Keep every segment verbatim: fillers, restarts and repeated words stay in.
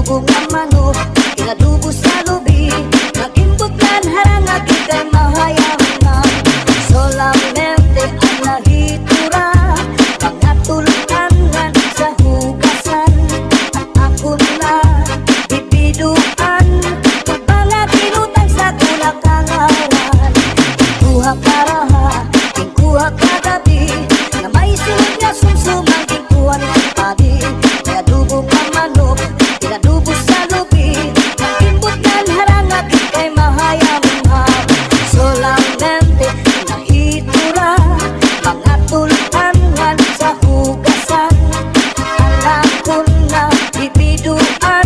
Bunga manok, inadobo sa lubi, nag-imbot ngan harangagi kay mahayamham. Solamente an nahito ra, mga tul-an ngan sa hugasan. An akon na bibidoan, mga ginutang sa akon na kangawan. Kuha karaha, kuha kagabi, nga may sunod nga sumsum an kuan padi, kay adobo nga manok, inadobo sa lubi, nag-imbot ngan harangagi kay mahayamham. Solamente nahito ra, mga tul-an ngan sa hugasan. An akon na bibidoan,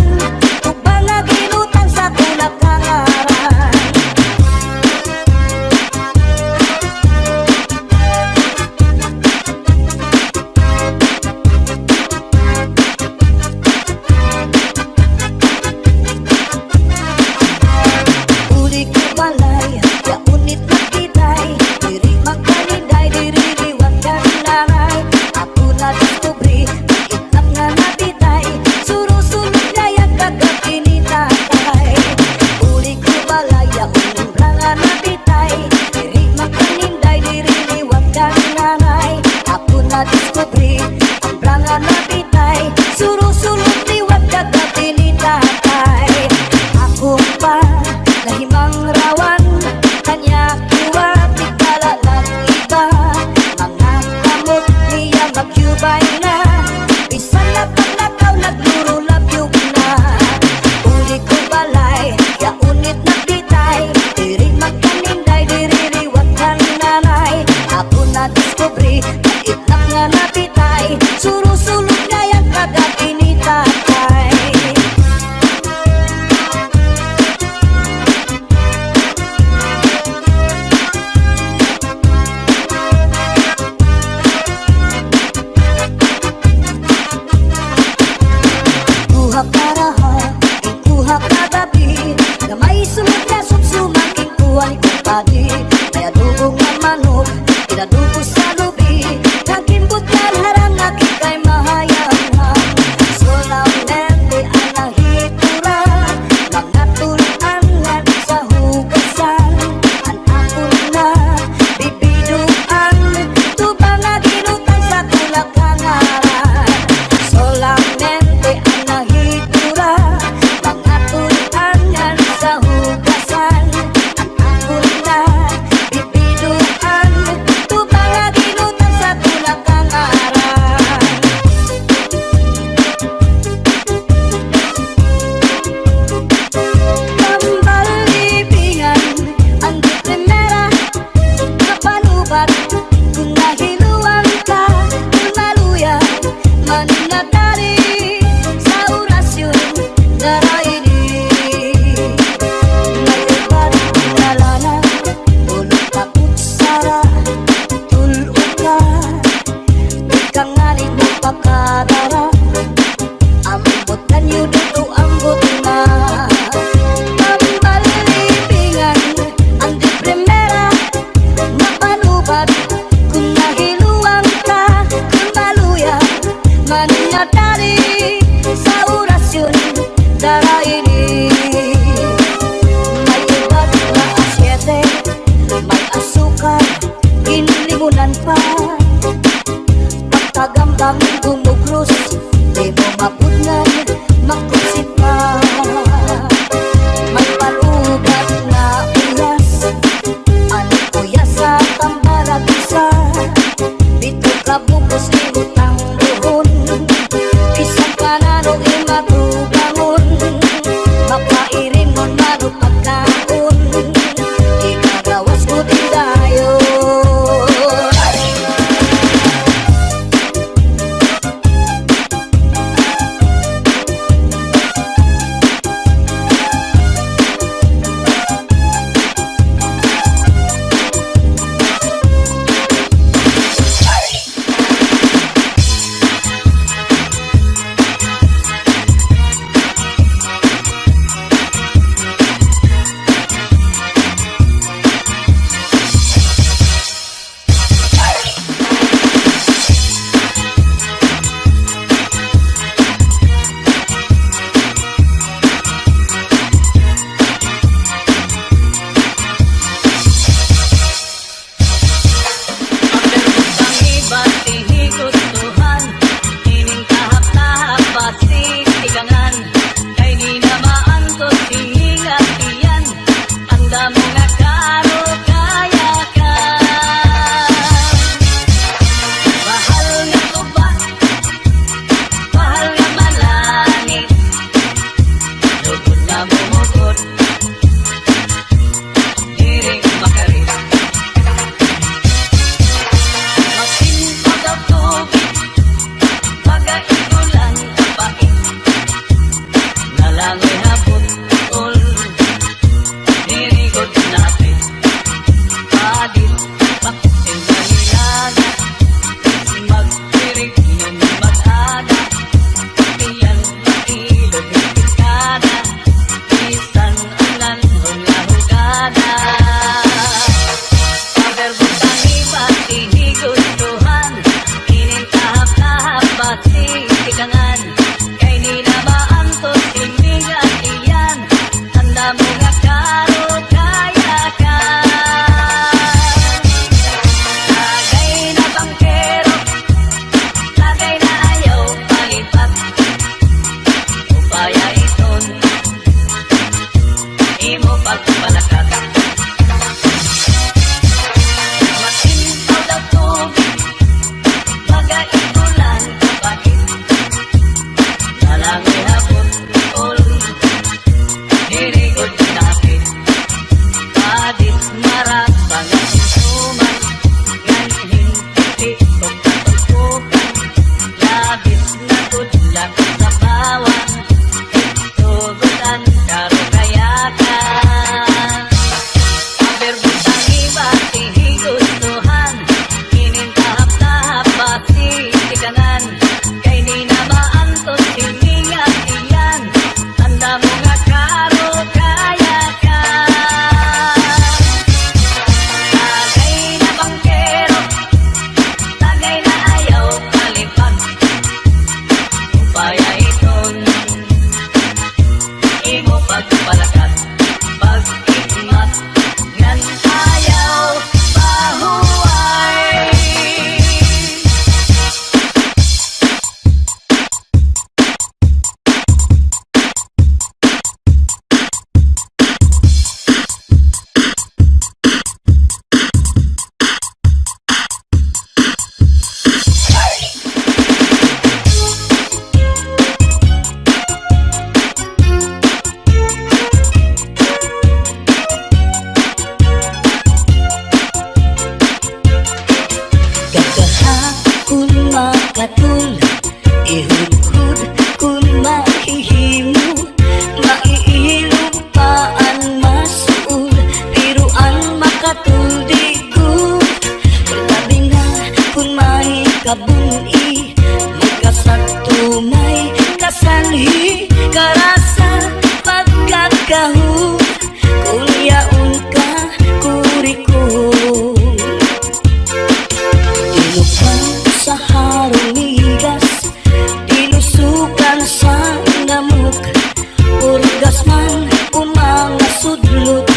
Bugas man o mga sudlot,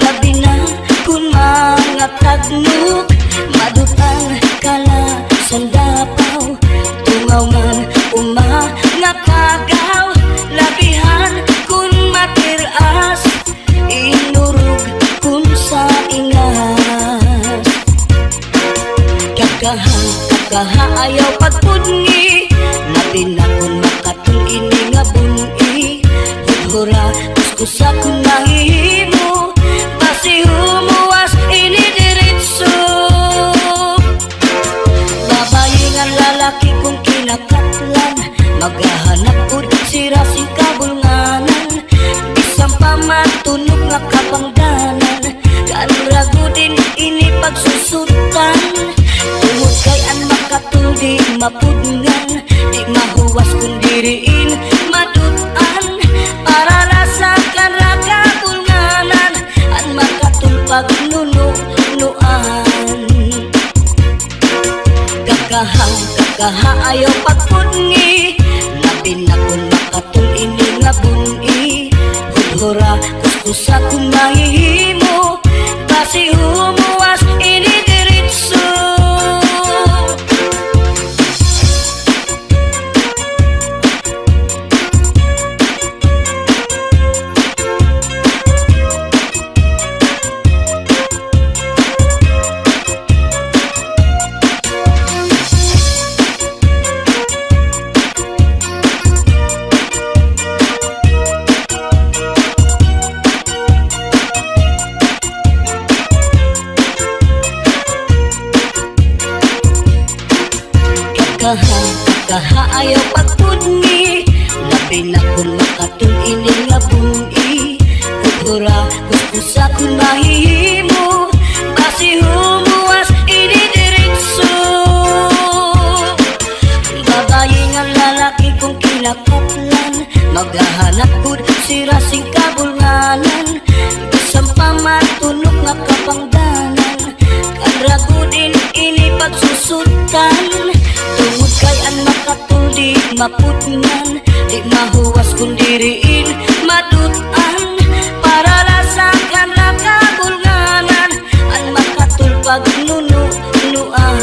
labi na kon mga tagnok, madut-an ka la san dapaw, tungaw man o mga kagaw, labihan kon matir-as, inurog kon sa ingas. Kakaha, kakaha, ayaw pagpudngi, labi na kon makatul ini nga bun-i. Hudhura, kuskusa kon mahihimo, basi humuwas ini diretso. Babayi ngan lalaki kon kinakatlan, maghahanap gud sira sin kabulnganan. Bisan pa matunok nga kapangdanan, kan ra gud ini pagsusutan. Tungod kay an makatul di mapudngan, di mahuwas kon diri in madut-an. Para la sa kan ra kabulnganan, an makatul pagnununuan. Kakaha, kakaha, ayaw pagpudngi, labi na kon makatul ini nga bun-i. Hudhura, kuskusa kon mahihimo, basi humuwas ini diretso. Kakaha, kakaha, ayaw pagpudngi, labi na kon makatul ini nga bun-i. Hudhura, kuskusa kon mahihimo, basi humuwas ini diretso. Babayi ngan lalaki kon kinakatlan, maghahanap gud sira sin kabulnganan. Bisan pa matunok nga kapangdanan, kan ra gud ini pagsusutan. Tungod kay an makatul di mapudngan, di mahuwas kon diri in madut-an. Para la sa kan ra kabulnganan, an makatul pagnununuan.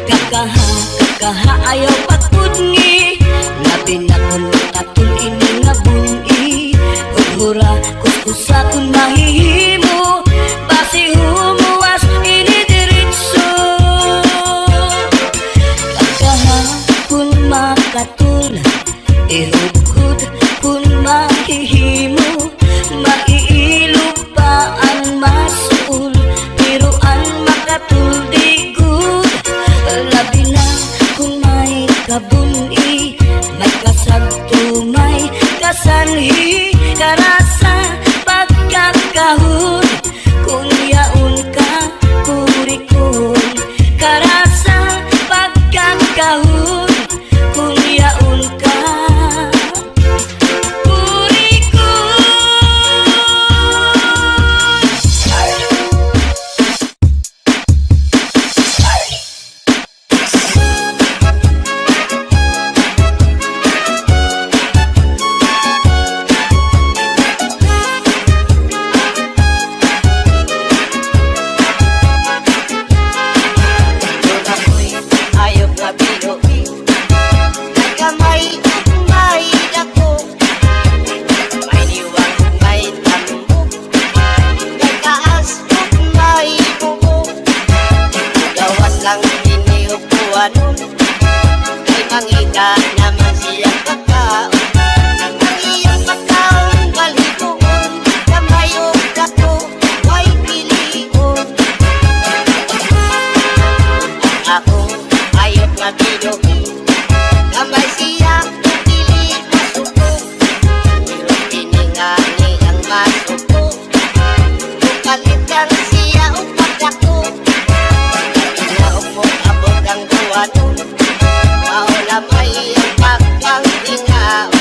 Kakaha, kakaha, ayaw pagpudngi, labi na kon makatul ini nga bun-i. Hudhura, kuskusa kon mahihimo, basi humuwas ini diretso. Kakaha kon makatul, ihudhud kon mahihimo, maiilob pa an masuol, pero an makatul di gud. Labi na kon may kabun-i, may kasagto, may kasanhi, karasa pagkakahon, kon yaon ka kurikon, karasa pagkakahon, kon yaon ka kurikon. Ayaw ka binuhi. May kamay, may dako. May liwat, may tambok. May taas, may buko. Gawas lang ini upuanon. May mangita naman siya pagkaon. Ang iyang pagkaon, balhikoon. Kamay o plato, may pilion. Ako, ayaw ka binuhi. Kamay siya, dili masuko. Pero ini ngani ang masuko. Mupalit lang siya og pagdako. Nga og moabot ang buwanon. Mao na may iyang pagkanghingaon.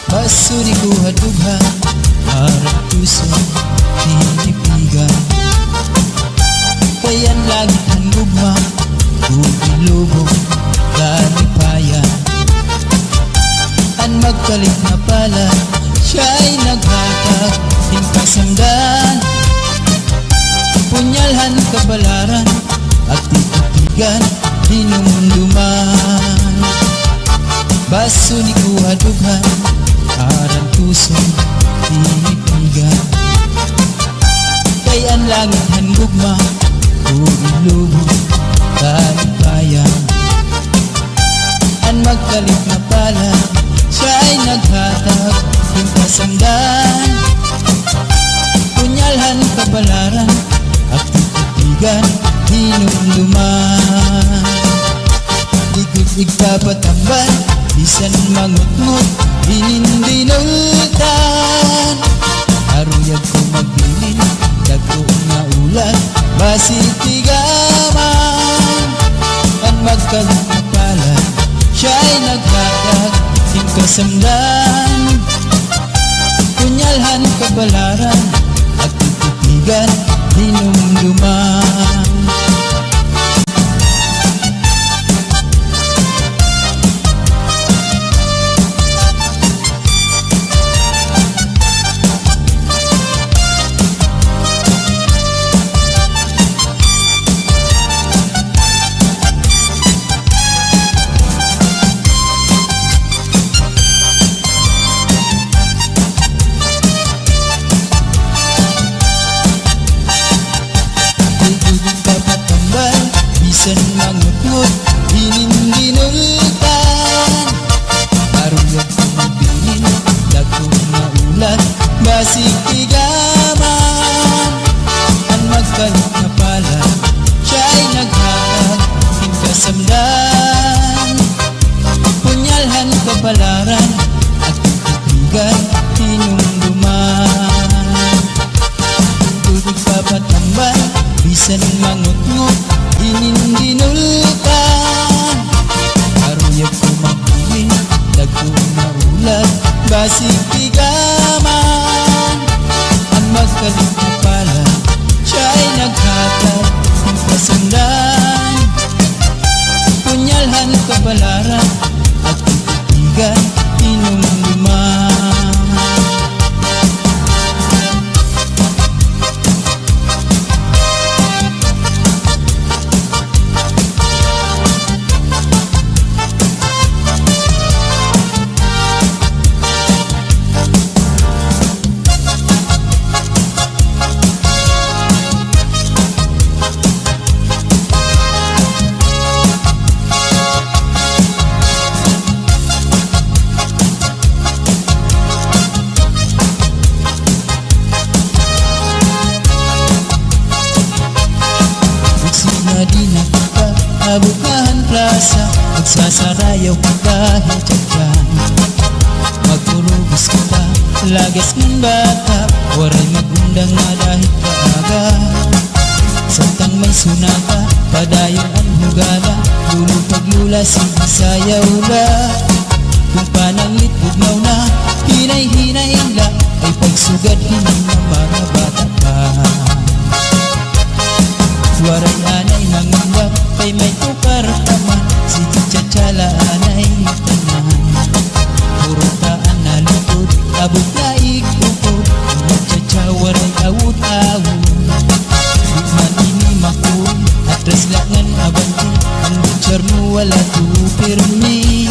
Baso ni kuha dughan, aran tuson tinipigan. Kay an langit han gugma, ug ilubong kalipayan. An magkalit nga palad, siya'y naghatag hin kasamdan. Punyal han kapalaran, at titigan, hinumduman. Baso ni kuha dughan, aran tuson tinipigan. Kay an langit han gugma, ug ilubong kalipayan. An magkalit nga palad, siya'y naghatag hin kasamdan. Punyal han kapalaran, at titigan, hinumduman. Di gud igpapatambal, bisan mangutngot, inin dinultan. Aruyag ko magbilin, dagko nga ulat, basi tigaman. An magkalit nga palad, siya'y naghatag hin kasamdan. Punyal han kapalaran, at titigan, hinumduman. Di gud igpapatambal, bisan mangutngot, inin dinultan. Aruyag ko magbilin, dagko nga ulat, basi tigaman. An magkalit nga palad, siya'y naghatag hin kasamdan. Punyal han kapalaran, at titigan, hinumduman. Di gud igpapatambal, Bisan mangutngot, inin ginultan. Karuyag ko magbulig, dagko nga ulag, basig tigaman. An magkalit nga palad, siya ay naghatag hin kasundan. Punyalhan, kapalaran, at titigan, hinumduman. Magsina dinhi kita, abot na han plasa, magsasarayaw kita hin tiyatyan. Magurubos kita, lagas ngan bata, waray mag-undang nga dahit kaaga. Samtang may sunata, padayon an hugada, lolo kag lola, sige sayaw la. Kon pananglit bugnaw na, hinay-hinay la, ay pagsugad hini nga mga bata pa. Waray anay mangindang, kay may tukar pa man, sige tiyatya la anay tanan. Puro ta an nalikod, abot na igtukod, magtiyatya waray awod-awod. Di man ini makuri, atras la ngan abante, an butcher mo wala to pirmi.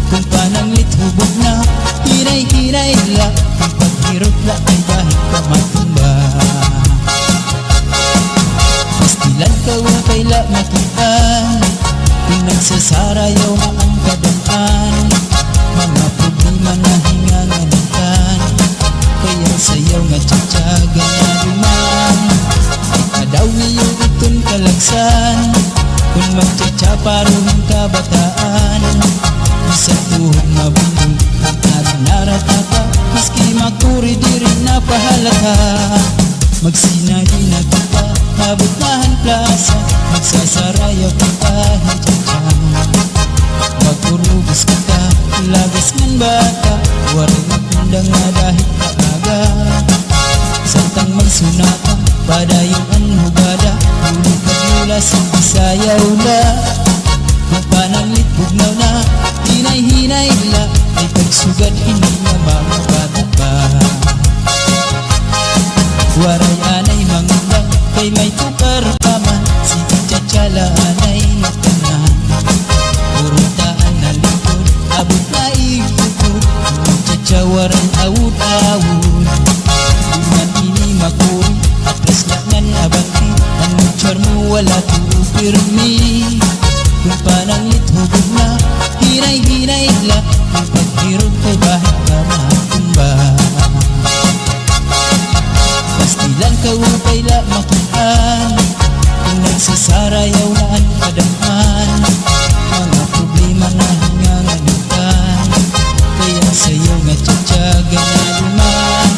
Kon pananglit hubog na, hinay-hinay la, kon paghirot la kay dahit ka matumba. Pastilan ka, upay la makit-an, kon nagsasarayaw na an kadam-an, mga problema na hinganganutan, kay an sayaw nga tiyatya ganaduman. Kadaw niyo iton kalagsan, kon magtiyatya paro hin kabataan, bisan tuhod mabundol, an adlaw naratata, maski makuri diri napahalata. Magsinadi na kita, abot na han plasa, magsasarayaw kita hin tiyatya. Magurubos kita, lagas ngan bata, waray mag-undang nga dahit kaaga. Samtang may sunata, padayon an hugada, lolo kag lola, sige sayaw la. Kon pananglit bugnaw na, hinay-hinay la, ay pagsugad hini nga mga bata pa. Waray anay mangundang, kay may tukar pa man, sige tiyatya la anay tanan. Puro ta an nalikod, abot na igtukod, tiyatya waray awod-awod. Di man ini makuri, atras la ngan abante, an butcher mo wala to pirmi. Kon pananglit hubog na, hinay-hinay la, kon paghirot kay dahit ka matumba. Pastilan ka, upay la makit-an, kon nagsasarayaw na an kadam-an, mga problema na hinganganutan, kay an sayaw nga tiyatya ganaduman.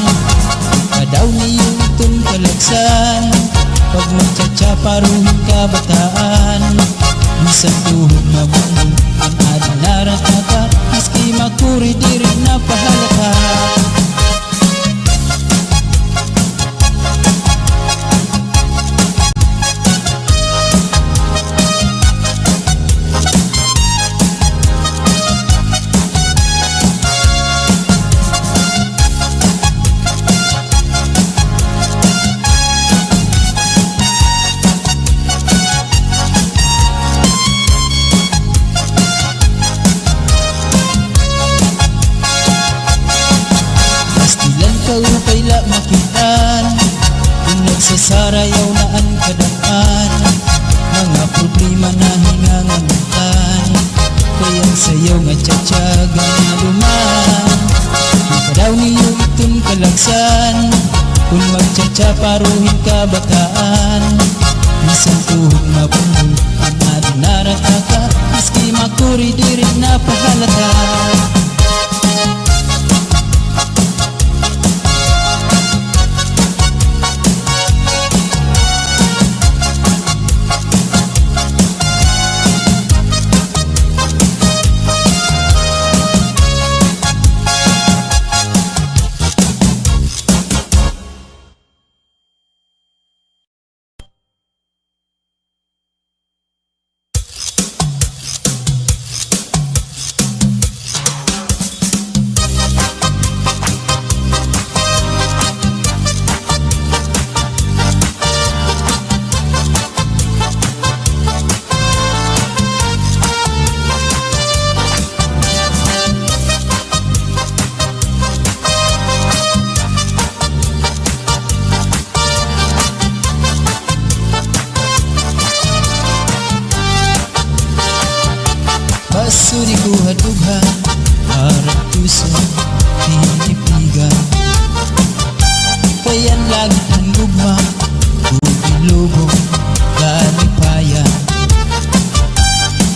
Kadaw niyo iton kalagsan, pag magtiyatya paro hin kabataan, bisan tuhod mabundol, an adlaw naratata, maski makuri diri napahalata. Pastilan ka, upay la makit-an, kon nagsasarayaw na an kadam-an, mga problema na hinganganutan, kay an sayaw nga tiyatya ganaduman. Kadaw niyo iton kalagsan, kon magtiyatya paro hin kabataan, bisan tuhod mabundol, an adlaw naratata, maski makuri diri napahalata. Suri ko ha dughan, aran tuson, tinipigan. Kay an langit han gugma, bugilubong, kalipayan.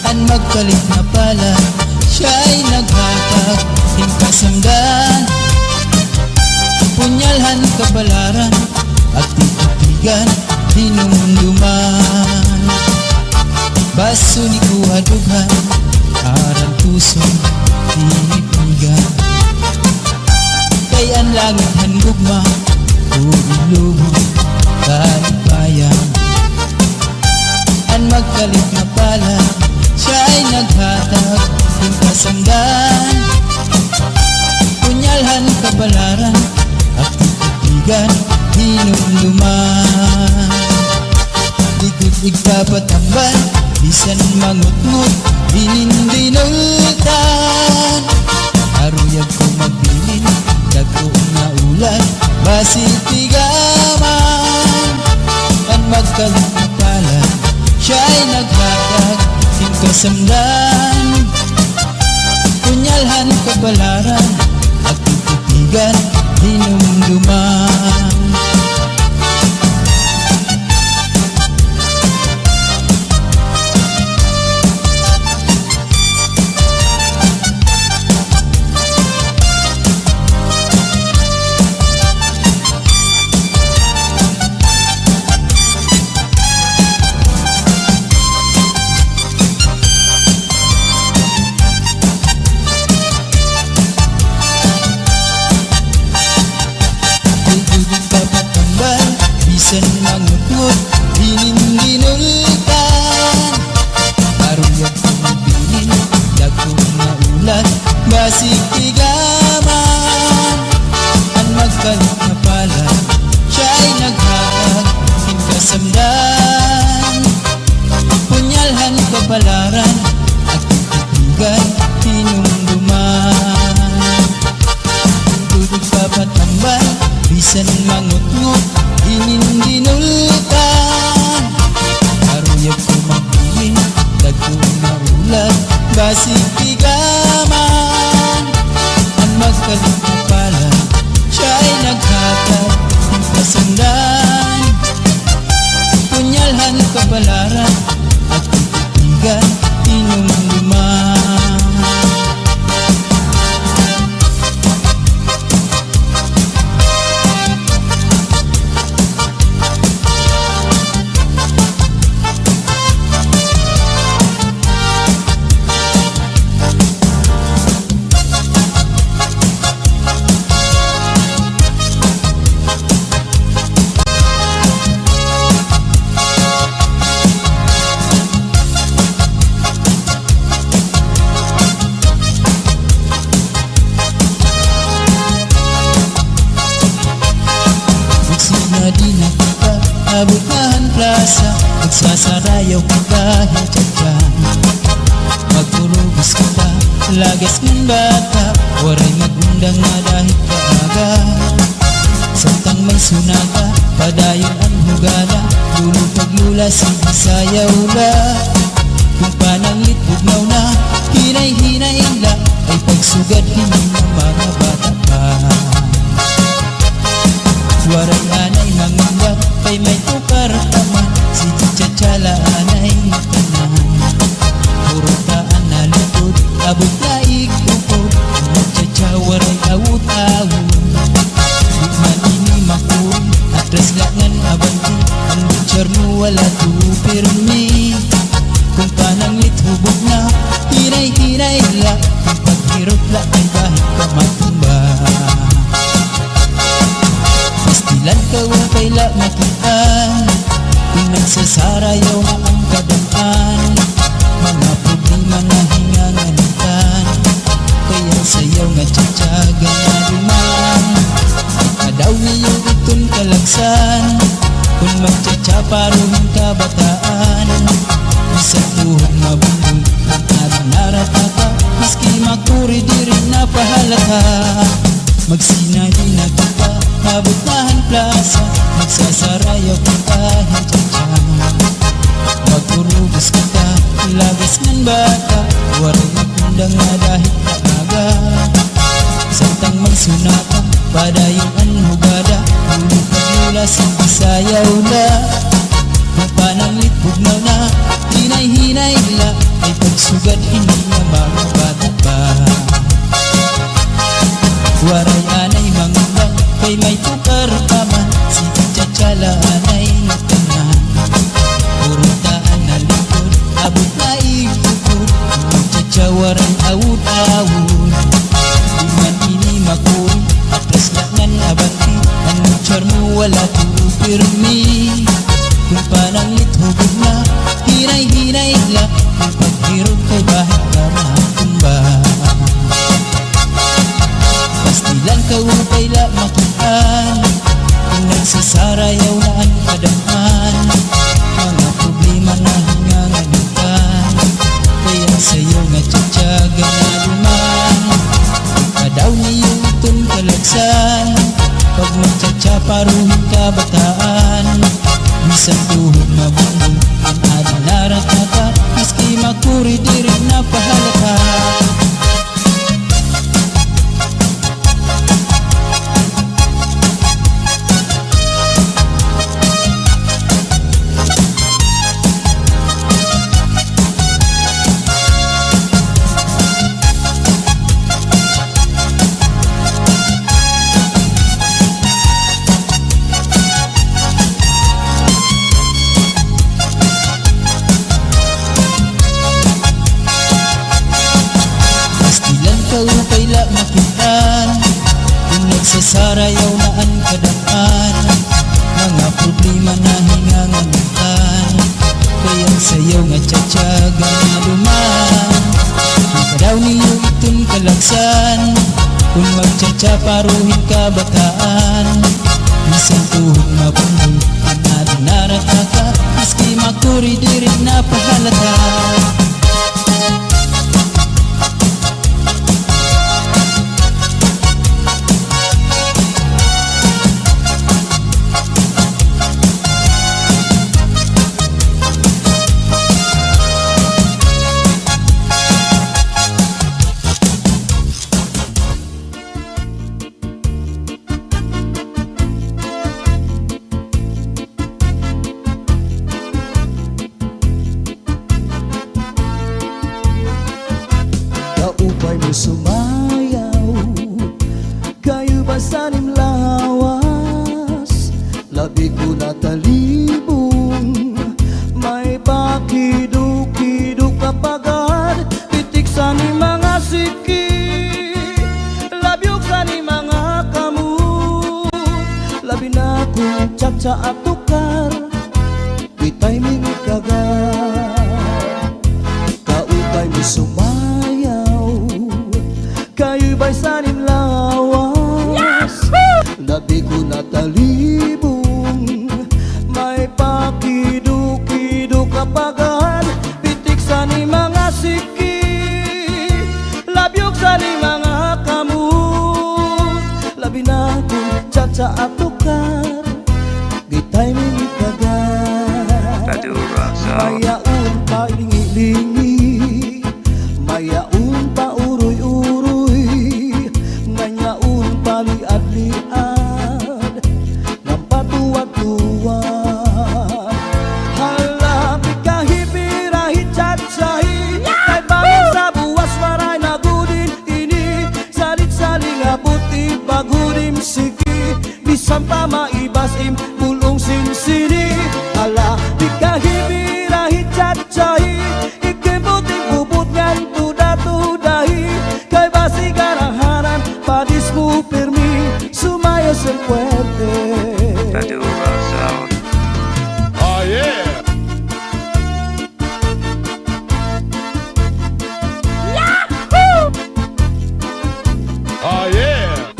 An magkalit nga palad, siya'y naghatag hin kasamdan. Punyal han kapalaran, at titigan, hinumduman. Baso ni kuha dughan, aran tuson, tinipigan. Kay an langit han gugma, bugilubong, kalipayan. An magkalit nga palad, siya'y naghatag hin kasamdan. Punyal han kapalaran, at titigan, hinumduman. Di gud igpapatambal, bisan mangutngot, inin dinultan. Aruyag ko magbilin, dagko nga ulat, basi tigaman. An magkalit nga palad, siya'y naghatag hin kasamdan. Punyal han kapalaran, at titigan, hinumduman. Di gud igpapatambal, bisan mangutngot, inin dinultan. Aruyag ko magbilin, dagko nga ulat, basi tigaman. An magkalit nga palad, siya'y naghatag hin kasamdan. Punyal han kapalaran, at titigan, hinumduman. Di gud igpapatambal, bisan mangutngot, inin dinultan. Aruyag ko magbilin, dagko nga ulat, basi tigaman. An magkalit nga palad, siya'y naghatag hin kasamdan. Punyal han kapalaran, at titigan, hinumduman. Magsina dinha kita, abot na han plasa, magsasarayaw kita hin tsa-tsa. Magurubos kita, lagas ngan bata, waray mag-undang nga dahit kaaga. Samtang may sunata, padayon an hugada, lolo kag lola, sige sayaw la. Kon pananglit bugnaw na, hinay-hinay la, ay pagsugad hini nga mga bata pa. Waray anay mangindat, kay may tukar pa man, sige tsa-tsa la anay tanan. Puro ta an nalikod, abot na igukod, an nagtsa-tsa waray awot-awot. Di man ini makuri, atras la ngan abante, an gobyerno wala to pirmi. Kon pananglit hubog na, hinay-hinay la, kon paghirot la kay bahin ka matumba. Pastilan ka wa kay la makita, kon nagsasarayaw na an kadan-an, mga problema na hinganganitan. Kay an sayaw nga tsa-tsa ganaduman, ikaw daw niyo iton kalagsan. Kon magtsa-tsa paro hin kabataan, bisan tuhod mabundol, kon adi naratata, maski makuri diri napahalata. Magsina dinha kita, abot na han plasa, magsasarayaw kita hin tsa-tsa. Magurubos kita, lagas ngan bata, waray na Nga dahil maaga, samtang may sunata, padayon an hugada, lulupad lula, sige sayaw na. Kon pananglit bugnaw na, hinay-hinay la, ay pagsugad ini nga mga bata pa. Waray anay mangundang, kay may tukar pa man, sige cha-cha la anay ngatanan. Puro taan na lingkod, abot na igtukod, cha-cha waray awod-awod. Di man ini makuri, atras la ngan abante, an luchar mo wala tuo pirmi. Kon pananglit hubog na, hinay-hinay la, kon paghirot kay bahit ka matumba. Pastilan kaupay la makit-an, kon nagsasarayaw na an kadam-an, mga problema na hinganganutan. Kay an sayaw nga cha-cha ganaduman, kadaw niyo iton kalagsan, pag magcha-cha paruhin kabataan. Bisan tuhod mabungbong, an adi narataka, maski makuri diri napahalata. Pastilan kaupay la makit-an, kon nagsasarayaw na an kadam-an, mga problema na hinganganutan. Kay an sayaw nga cha-cha ganaduman, kadaw niyo iton kalagsan, kon magcha-cha paruhin kabataan. Bisan tuhod mabungbong, an adi narataka, maski makuri diri napahalata. Kaupay mo sumayaw, kay-o ba san im lawas, labi ko natalibong, may pakido-kido ka pagad, pitik san im mga siki, labyog san im mga kamot, labi na kon cha-cha at tukar, may timing ka gad. Kaupay mo sumayaw, kay-o ba san im lawas, labi ko natalibong, may pakido-kido ka pagad, pitik san im mga siki, labyog san im mga kamot, labi na kon cha-cha at tukar, may timing ka gad. Mayaon pa lingi-lingi, mayaon pa uroy-uroy, mayaon pa liad-liad, ngan patuwad-tuwad. Hala, pikahipi ra hi cha-cha hi, kay bangin sa buwas waray na gud in ini, salit-saling abot iba gud im siki. Bisan pa maibas im bul-ong sinsini, hala, pikahipi ra hi cha-cha hi, ikembot im ubot ngan tuda-tuda hi, kay basi garahanan, padis mo pirmi, sumayaw sin puwerte. Tadura Sound. Oh, yeah! Yahoo! Oh, yeah!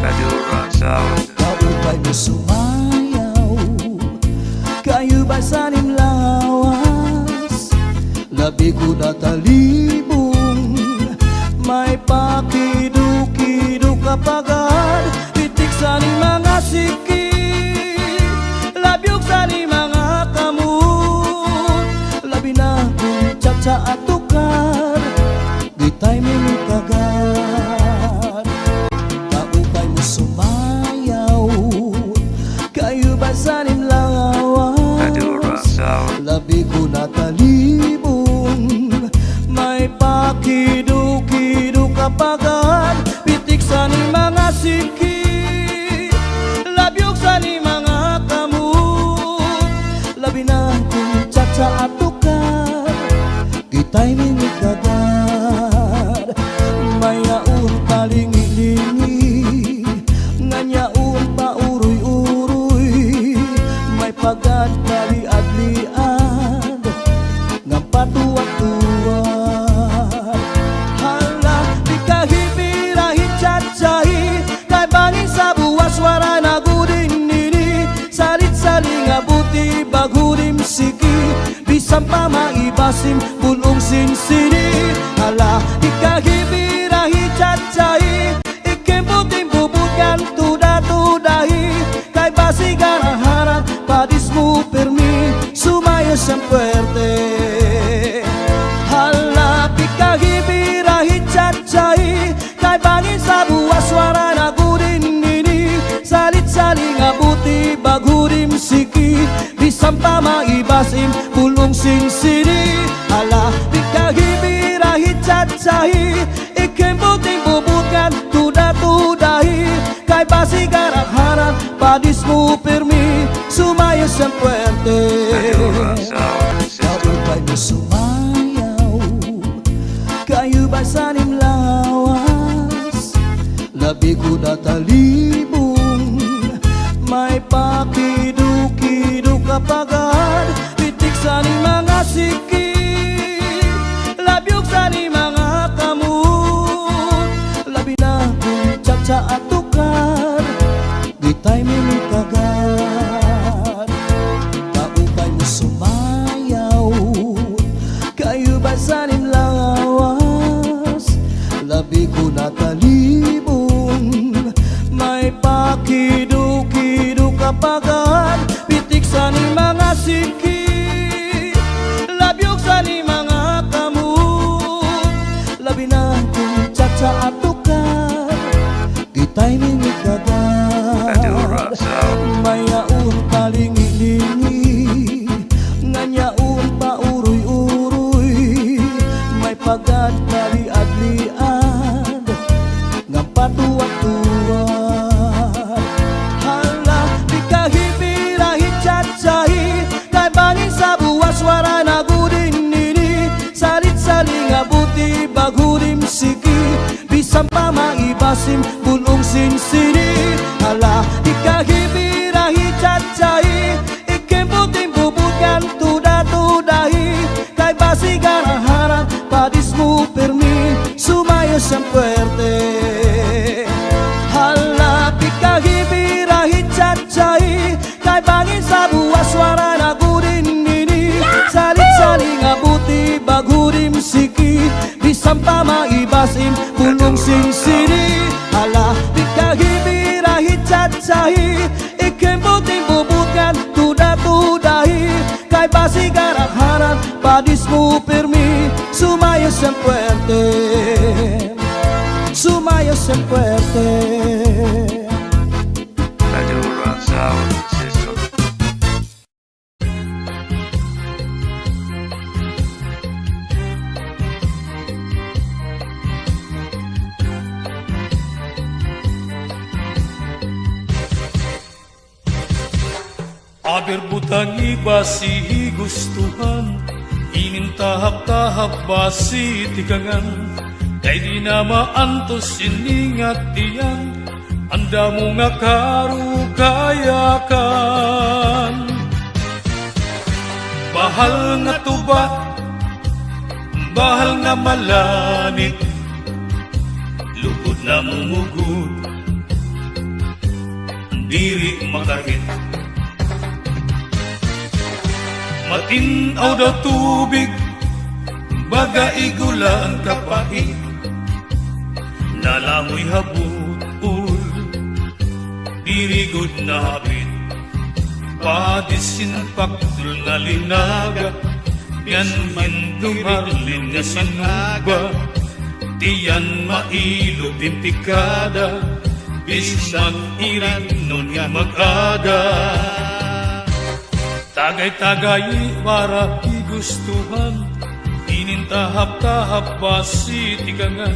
Tadura Sound. Kaupay mo sumayaw, kay-o ba san im lawas, labi ko natalibong, may pakido-kido ka pagad, pitik san im mga siki, labyog san im mga kamot, labi na kon cha-cha at tukar. Timing ikagad, may yaon palingi-lingi, ngan yaon pauroy-uroy, may pagad paliad-liad, ngan patuwad-tuwad. Hala, di ka hibira hitsatsahi, kay bangin sa buwas waray na gud ini, salit-sali nga buti bag-o dim siki. Bisan pa maibasim bulong sin sini. Hala, di ka hibira hitsatsahi, ikin buting bubutkan tuda-tudahi. Kay basi garaharan padis mo pirmi, sumayaw siyang puwerte. Hala, di ka hibira hitsatsahi, kay bangin sa buwas waray na gud ini, salit-sali nga buti bag-o dim siki. Bisan pa maibasim bulong sin sini. Hala, di ka hibira hitsatsahi, ikin buting bubutkan tuda-tudahi. Kay basi garaharan padis mo pirmi, sumayaw siyang puwerte. Kaupay mo sumayaw, kay ubay san im lawas, labi ko natalibong, may pakido-kido ka pagad, pitik san im mga siki, labyog san im mga kamot, labi na kon tsatsa at tukar, di timing ikagad. Kaupay mo sumayaw, kay ubay san im lawas, labi ko natalibong, may pakido-kido ka pagad, pitik san im mga siki, labyog san im mga kamot, labi na kon tsatsa at tukar, di timing ikagad. May yaon palingi-lingi, ngan yaon pauroy-uroy, may pagad paliad-liad, ngan patuwad-tuwad. Hala, di ka hibira hitsatsahi, kay bangin sa buwas waray na gud ini, salit-sali nga buti bag-o dim siki. Bisan pa maibasim bulong sin sini. Hala, di ka hibira hitsatsahi, ikin buting bubutkan tuda-tudahi. Kay basi garaharan padis mo pirmi, sumayaw siyang puwerte. Hala, di ka hibira hitsatsahi, kay bangin sa buwas waray na gud ini, salit-sali nga buti bag-o dim siki. Bisan pa maibasim bulong sin sini. Hala, di ka hibira hitsatsahi, ikin buting bubutkan tuda-tudahi. Kay basi garaharan padis mo pirmi, sumayaw siyang puwerte, sumayaw siyang puwerte. Madura Sound System. Aber butangi basi higustuhan, inin tahap-tahap basi tikangan, kay di na maantos ini nga tiyan, an damo nga karukayakan. Bahal nga tuba, bahal nga malanit, lugod namumugod, diri makahit. Matin-aw daw tubig, baga igula an kapait. Nalangoy ha but-ol, diri gud nahapit. Padisinpaktol nga linaga, ngan hindumarlin nga sinuba. Tiyan mailog, tintikada, bisan mag-irig, ngan mag-aga. Tagay-tagayi para higustuhan, inin tahap-tahap basi tikangan,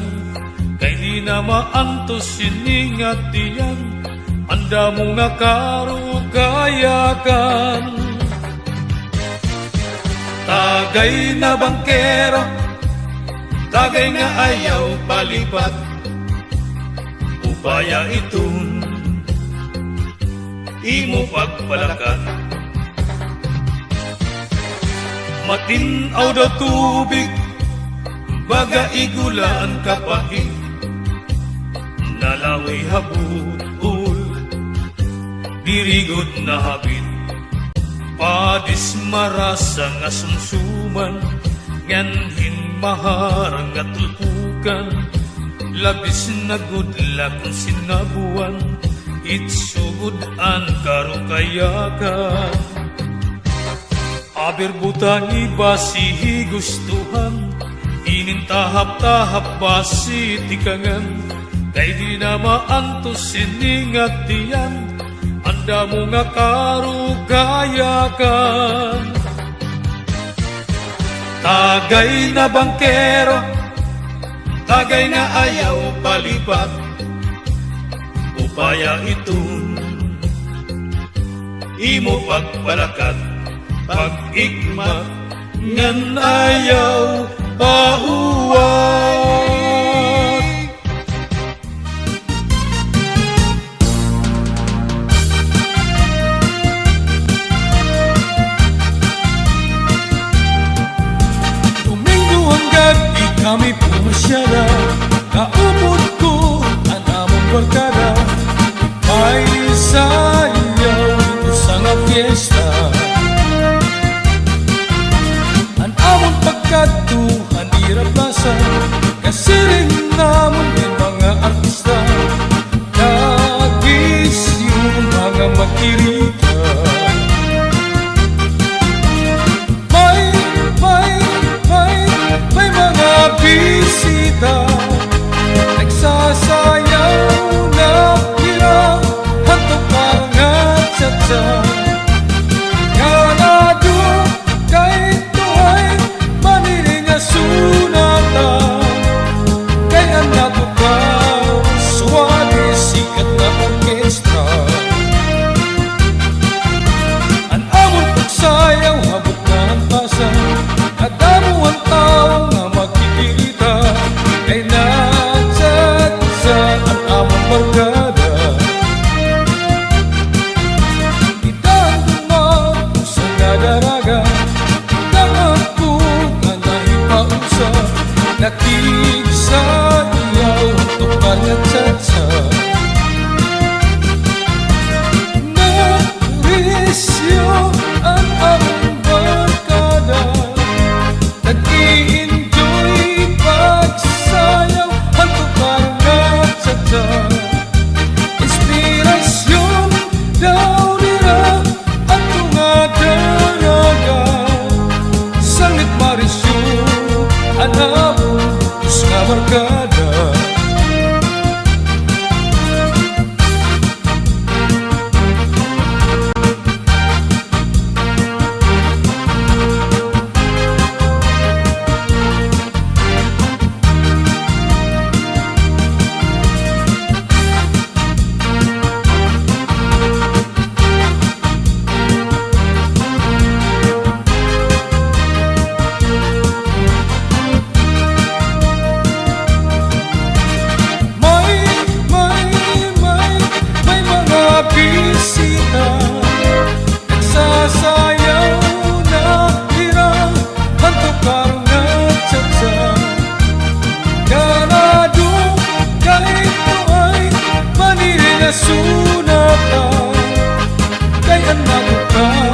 kay di na maantos ini nga tiyan, an damo nga karukayakan. Tagay na bangkero, Tagay nga ayaw palipat, upaya iton imo pagpalakat. Matin-aw daw tubig, baga igulan kapait, nalawi ha butol, diri gud nahabit. Padis marasa nga sumsuman, ngan hin maharang nga tulpukan, labis na gud la kon sinabuan, itsugod an karukayakan. Aber butang iba si higustuhan, inin tahap-tahap basi tikangan, kay di na maantos ini nga tiyan, an damo nga karukayakan. Tagay na bangkero, tagay na ayaw palipat, upaya iton imo pagpalakat, pag-igmat, ngan ayaw pauwat. Domingo an gab-i kami pumasyada, kaupod ko an amon barkada. May sayaw didto sa nga fiesta. An amon pagkadto han ira plasa, kasiring namon didi mga artista, nag-isyu mga magkirita. May, may, may, may mga bisita, nagsasayaw na hira han tukar nga cha-cha. Ganado kay tuhay, maniring nga sunatan, kay an natukar suwabe, sikat nga orkestra. An amon pagsayaw ha buknaan pasa, kadamo an tawo nga magkikirita, kay nagchatchat an amon barkada. Dida an dumaog usa nga daraga, dida an bug nga nahipausa, nakigsayaw tukar nga chatchat. Narisyo an amon barkada, nag-i-enjoy pagsayaw han tukar nga chatchat. Inspirasyon daw nira adto nga daraga, sanglit marisyo an amon bug-os nga barkada. May, may, may, may mga bisita, nagsasayaw na hira han tukar nga chatchat. Ganado kay tuhay, maniring nga sunatan, kay an natukar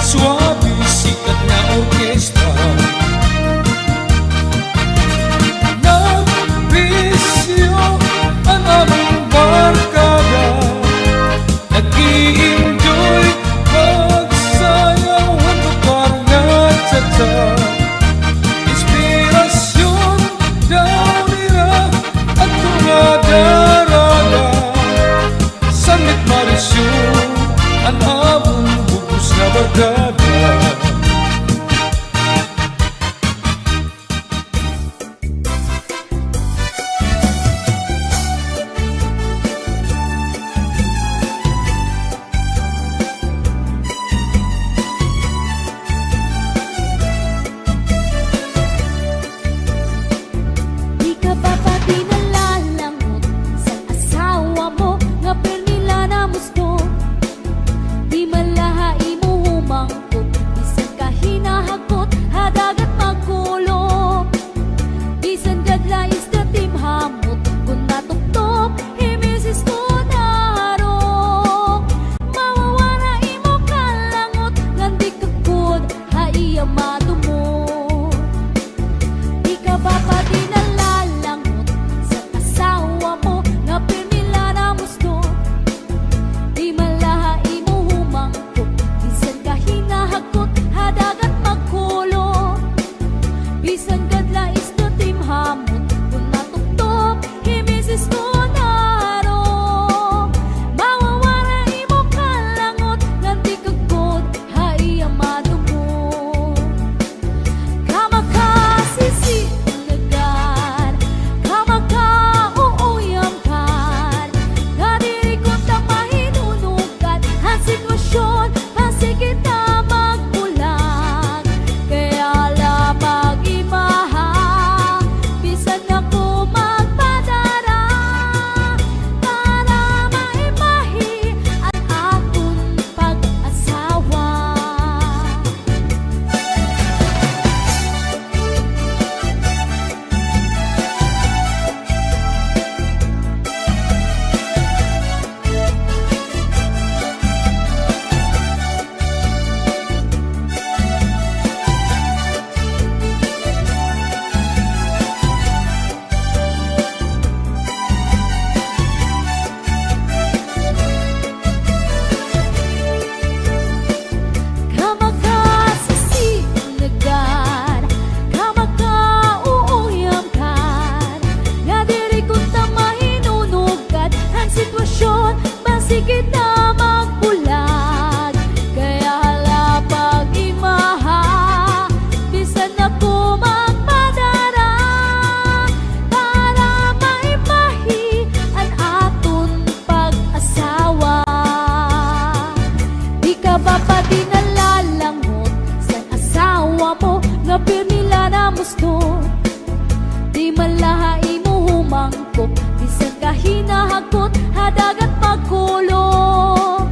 suwabe, sikat nga orkestra. Narisyo an amon barkada, nag-i-enjoy pagsayaw han tukar nga chatchat. Inspirasyon daw nira adto nga daraga, sanglit marisyo an amon bug-os nga barkada. Nga pirmi la namustok, di man la ha imo humangkop, bisan ka hinahagkot ha dagat magkulop.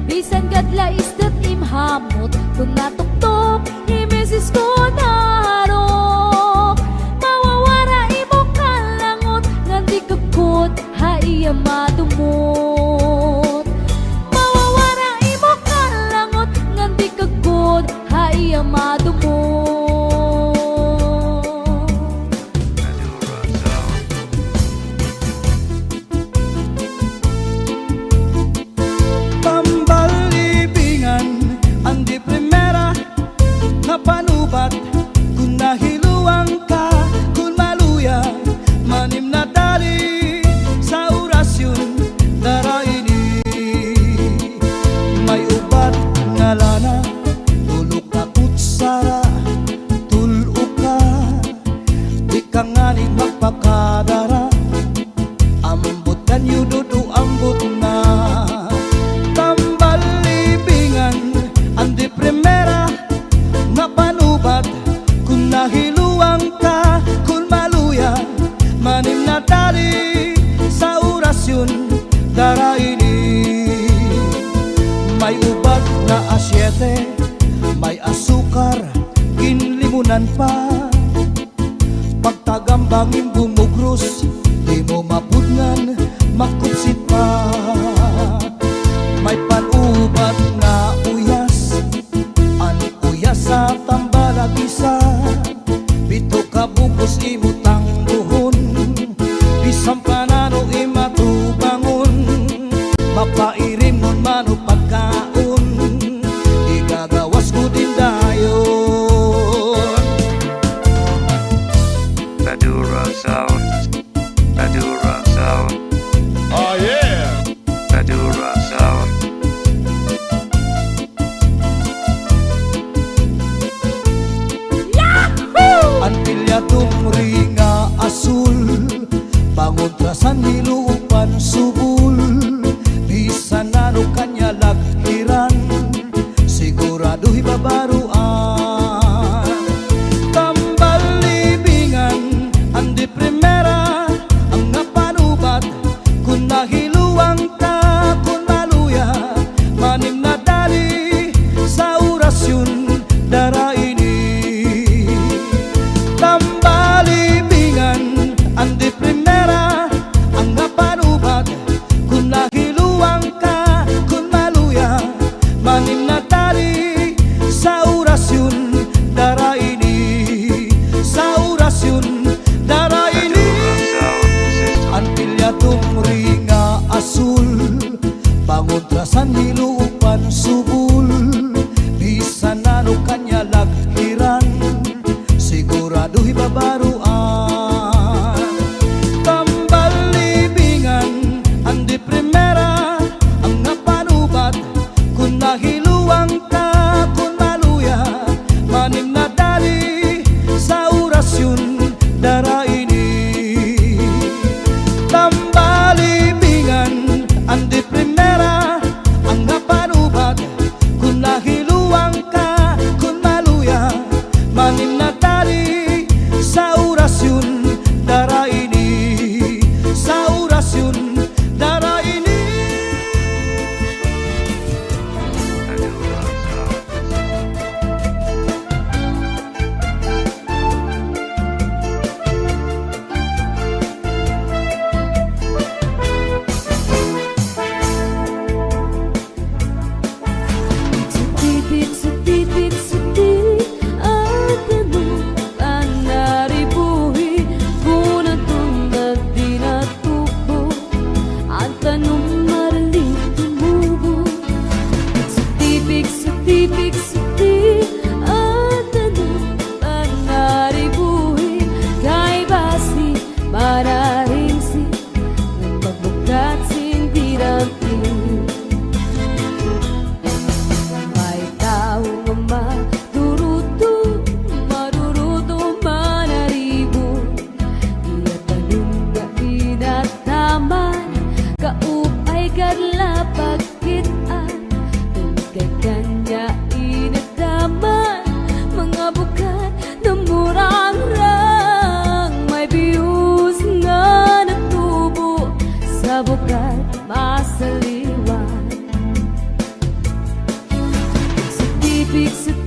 Bisan gad la isda it im hamot, kon matuktok, hi misis ko narok. Mawawara imo kalangot, ngan di ka gud ha iya madumot. Mawawara imo kalangot, ngan di ka gud ha iya madumot. Tambal Libingan, an di primera nga panubat, kon nahiluang ka, kon maluya, manim na tali sa orasyon, dara ini. May ubat nga lana, tulo ka kutsara, tul-o ka, di ka ngani magpakadara. Ambot kan yududu, ambot na. Tambal Libingan, an di primera nga panubat, kon nahiluang ka, kon maluya, manim na tali sa orasyon, dara ini. May ubat nga asyete, may asukar, ginlimunan pa. Pagtagambang im bumugros, di mo mapudngan, makupsit pa. May panubat nga uyas, an uyas sa tambal agisa. Pito ka bug-os imo tambuhon, bisan pa nano im atubangon. Mapairimnon man o pagkaon, igagawas ko din dayon. Madura Sound. Madura Sound. Oh, yeah! Madura Sound. Yahoo! An pilya dungri nga asul, pangontra san hiluupan subol, bisan nano kanya laghiran, sigurado hibabaroan. Tambal Libingan, an di primera nga panubat, kon nahiluang ka, kon maluya, manim na tali sa orasyon, dara ini. Tambal Libingan, an di primera nga panubat, kon nahiluang ka, kon maluya, manim na tali sa orasyon, dara ini. Sa orasyon, dara ini. An pilya dungri nga asul, pangontra san hiluupan subol, bisan nano kanya laghiran, sigurado hibabaroan. Tambal Libingan, an di primera nga panubat, kon nahiluang ka, kon maluya, manim na tali sa orasyon, dara ini. Tambal Libingan, an di primera nga panubat, kon nahiluang ka, kon maluya, manim na tali sa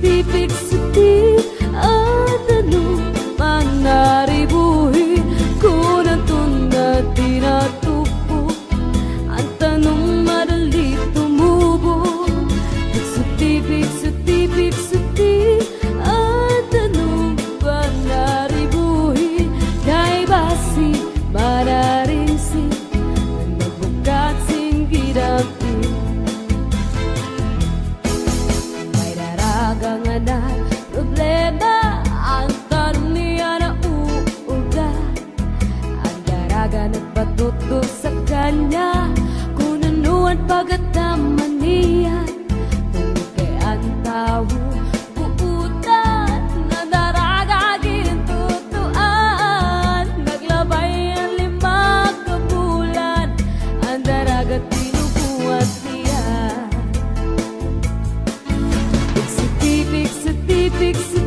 Tipik sa ti, an tanom man naribuhi, kun an tuna tinatubo, an tanom madali tumubo. Tipik sa ti, tipik sa ti, an tanom man naribuhi, kay basi madaring si, magbukad sin gidampi. May daraga nga naproblema, an tanom niya nauuga. An daraga nagpatutok sa kanya, kun ano an pagkatama niya. Tungod kay an tawo buotan, an daraga gintutuan. Naglabay an lima ka bulan, an daraga tinubuan niya. Tipik sa ti, tipik sa ti, tipik sa